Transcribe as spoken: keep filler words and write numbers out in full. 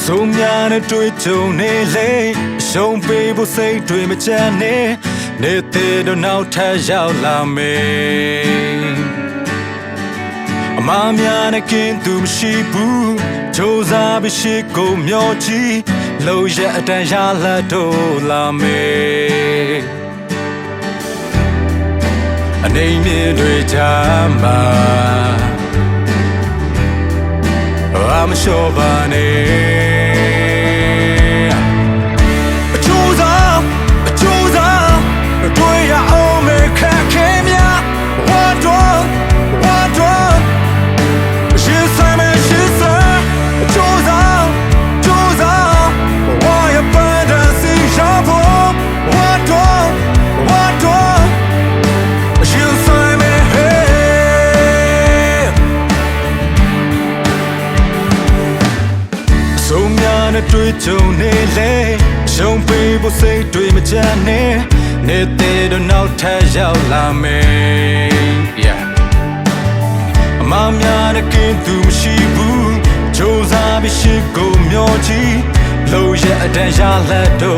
Sum ya na twi jung ni le, shong pi bu sing twi ma jan ni, ni te do nau ta yau la me. Ama mya na kin tu ma shi bu, jo za bi shi ko myo ji, lo ya a tan ya la do la me. Anei mye doi jam ma, a mashaw ba ne. Achu za, achu za, doi ya au me hkra hkye mya, wa doi, wa doi. Shi sai me shi sai, achu za, achu za, wa ya pa da si sha po. Wa doi, wa doi, yu sai me he. Sum ya na twi jung ni le, shong pi bu sing twi ma jan ni, ni te do nau ta yau la me. Yeah. Ama mya na kin tu ma shi bu, jo za bi shi ko myo ji, lo ya a tan ya la do